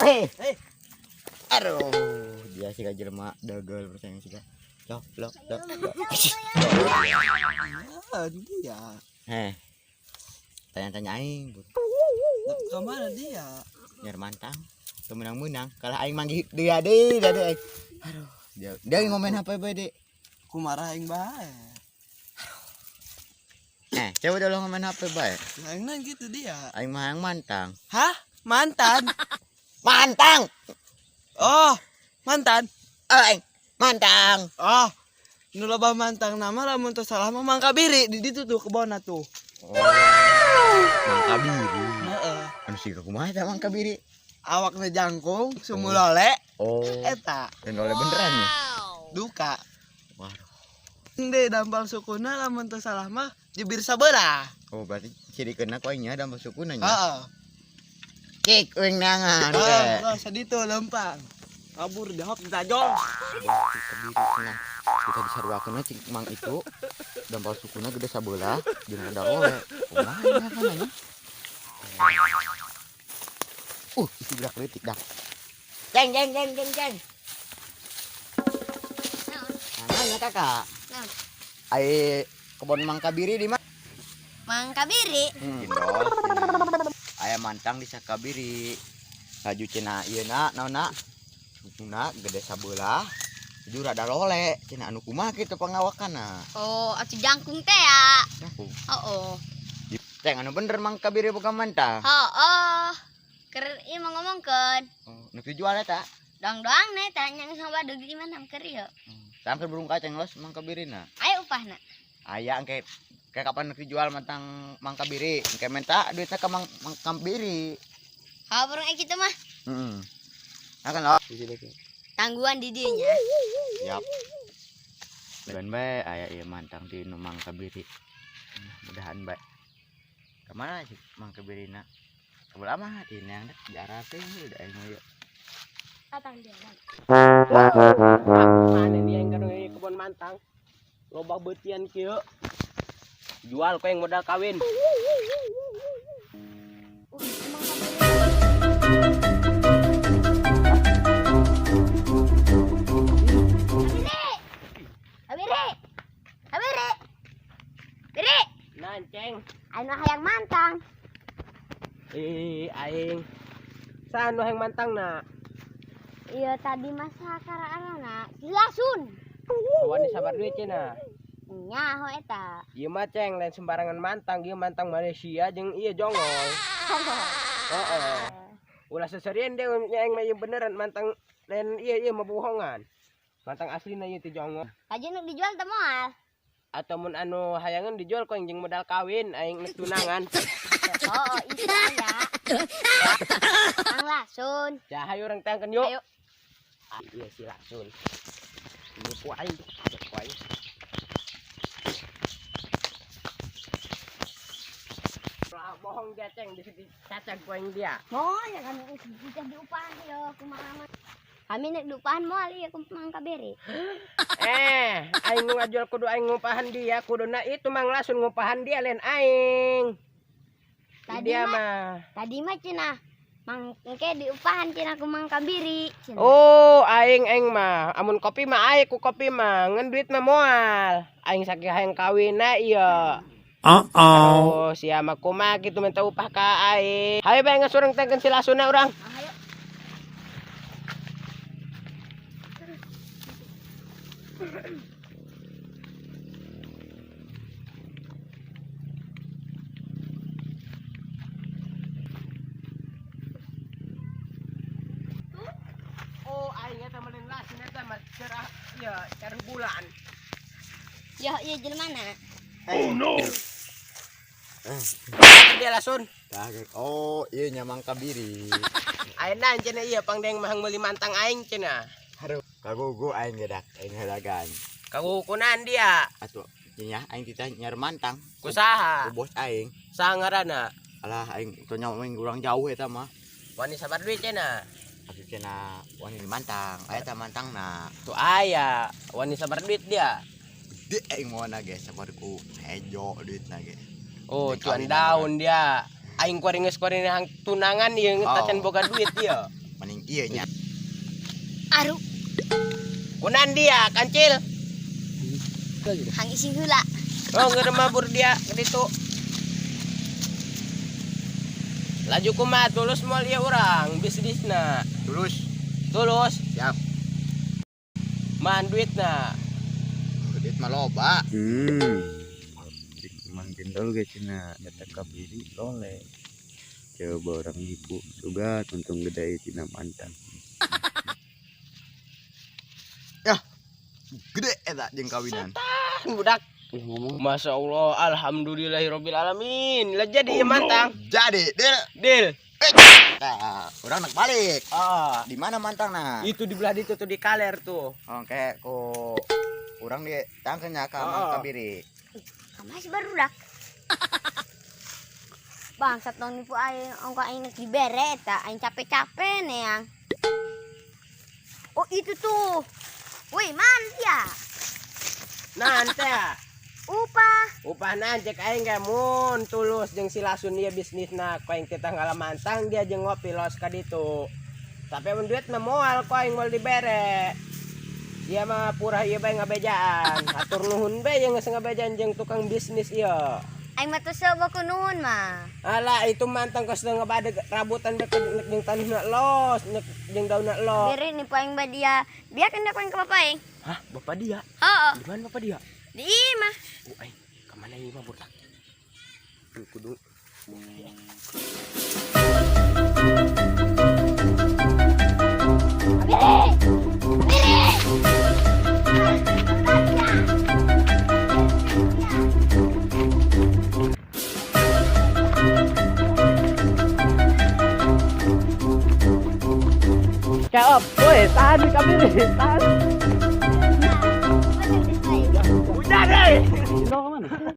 Eh. Aduh, dia sih jelema degel percaya sih. Loh, loh, loh. Ah, dia. Heh. Tanya-tanya aing. Ke mana dia? Nyar mantang. Teu menang-menang. Kalah aing manggih dia deui, dia deui. Aduh, dia ngomen HP bae, Dek. Kumarah aing bae. Eh, coba dulu ngomen HP bae. Aing nang gitu dia. Aing mah yang mantang. Hah? Mantan? Mantang. Oh, mantan. Aing mantang. Oh, nu loba mantang nama lamun teu salah mah Mangkabiri di ditu tuh kebonna tuh. Oh. Mangkabiri. Heeh. Anu sih kumaha eta Mangkabiri? Awakna jangkung, sumulole. Oh. Eta. Dan oleh beneran ya? Duka. Waduh. Ende dampal sukuna lamun teu salah mah jebir sabelah. Oh, berarti ciri kena ku aing nya dampal sukuna nya. Heeh. Cik uing nangan Oh, teh. oh, saditu lempang. Kabur jawab ditajong. Kebiri cenah. Kita disaruakeun cik mang itu dampal sukuna gede sabelah jeung rada oleh. Kumaha nya kan nya? Itu budak leutik dah. Ceng ceng ceng ceng ceng. Nah, nanya kakak. Naon? Ai kebon Mangkabiri di mana? Mangkabiri. Jendol. Aya mantang di Sakabiri. Laju cenah ieu na naonna? Sukuna gede sabelah. Jujur rada lole, cenah anu kumaha kitu pangawakanna. Oh, atuh jangkung teh ya. Jangkung. Oh, oh. Ceng anu bener Mangkabiri boga mantang. Oh, oh. Keur ieu mah ngomongkeun. Oh, nu dijual eta. Doang-doang nih tanya sama badug di mana keur ieu. Sampai burung kacang los Mangkabirina. Ayo upahna. Aya engke kayak kapan nu dijual mantang Mangkabiri, engke minta duitnya ke Mangkabiri. Ha burung kitu mah. Heeh. Nah kan lo. Tangguhan di dieu nya. Siap. Dan bae aya ieu mantang di nu Mangkabiri. Mudahan bae. Kemana sih Mangkabirina? Sebelah mah di yang di arah teh udah aing mah yeuh. Tatang dia. Mana dia yang kebon mantang? Loba beutian kieu. Jual kau yang modal kawin. Abiri. Abiri. Biri. Nanceng. Anu hayang mantang. Ih, aing. Saan nu hayang mantang na? Iya tadi masa karaan Lasun. Wani sabar duit cenah. Nyaho eta. Ieu mah ceng lain sembarangan mantang, ieu mantang Malaysia jeung ieu jongol. Heeh. Ulah seserian deh nya aing mah ieu beneran mantang lain ieu ieu mah bohongan. Mantang aslina ieu teh jongol. Kaji nu dijual teh moal. Atau mun anu hayangan dijual ku aing jeung modal kawin aing nek tunangan. Oh, itu aya. Mang Lasun. Ya hayu urang tangkeun yuk. Ayo. Ah, iya si Lasun. Ini ku aing, ku aing. Lah bohong dia ceng di situ cacag ku aing dia. Oh, ya kan bisa diupahan ieu kumaha mah. Kami nek diupahan moal ieu ku Mangkabiri. Aing nu ngajual kudu aing ngupahan dia, kuduna itu Mang Lasun ngupahan dia lain aing. Tadi dia mah mah. Tadi mah cenah Mang engke diupahan cenah ku Mangkabiri. Cenah. Oh, aing aing mah, amun kopi mah aing ku kopi mah, ngan duit mah moal. Aing saking hayang kawinna ieu. Uh-oh. Oh, sia mah kumaha kitu minta upah ka aing. Hayu bae geus urang tangkeun si Lasuna urang. Ah, hayu. Oh, aing eta meureun Lasun eta mah cerah ieu cara bulan. Ya, ieu jelema na. Oh no. Dia Lasun. Oh, ieu nya Mangkabiri. Ayeuna cenah ieu pangdeng mah meuli mantang aing cenah. Aduh, kagugu aing ge dak, aing hadagan. Kagukunan dia. Atuh, nya aing titah nyar mantang. Kusaha? Ku bos aing. Saha ngaranna? Alah aing teu nyawa aing urang jauh eta mah. Wani sabar duit cenah. Atuh cenah wani mantang, aya tah mantangna. Tuh aya, wani sabar duit dia. Gede aing moana ge sabar ku hejo duitna ge. Oh, Jeung cuan kawin daun dia. Aing kuari geus kuari hang tunangan ieu Oh. tacan boga duit ieu. Maning ieu nya. Aru Kunan dia kancil. hang ising heula. Oh, nggak mabur dia ke ditu. Laju kumaha tulus moal ieu urang bisnisna. Tulus. Tulus. Siap. Man duitna. Duit mah loba. Mang jendol ge cenah eta kabiri lole. Coba orang nipu juga untung gede tina mantang. Yah, gede eta jeung kawinan. Budak. Ngomong. Masya Allah, alhamdulillahirabbil alamin. Lah jadi ieu mantang. Jadi, deal. Deal. Nah, urang nak balik. Ah, Di mana mantang nah? itu di belah itu tuh di kaler tuh. Oke, ku urang di tangkenya ka Mang Oh. Kabiri. Kamu masih barudak. Bangsat tong nipu aing, ongko aing nek dibere eta, aing capek-capek neang. Oh itu tuh. Wih, mana dia? Nanti ya. Upah. Upah cek aing ge mun tulus jeung si Lasun ieu bisnisna ku aing teh ngala mantang dia jeung ngopi los ka ditu. Tapi amun duit mah moal ku aing moal dibere. Dia mah purah ieu bae ngabejaan. Hatur nuhun bae jeung geus ngabejaan jeung tukang bisnis ieu. Aing mah teu seubeuh ku nuhun mah. Alah itu mantang kos ngebadeg rabutan bae nek jeung taneuhna los, nek jeung daunna los. Bere nipu aing ba dia. Biarkan aku aing ke bapak aing. Hah, bapak dia? Heeh, Di mana bapak dia? di imah. Oh, aing ka mana ieu mah budak? Duh, kudu. Kaop, woi, tahan kabiri, tahan.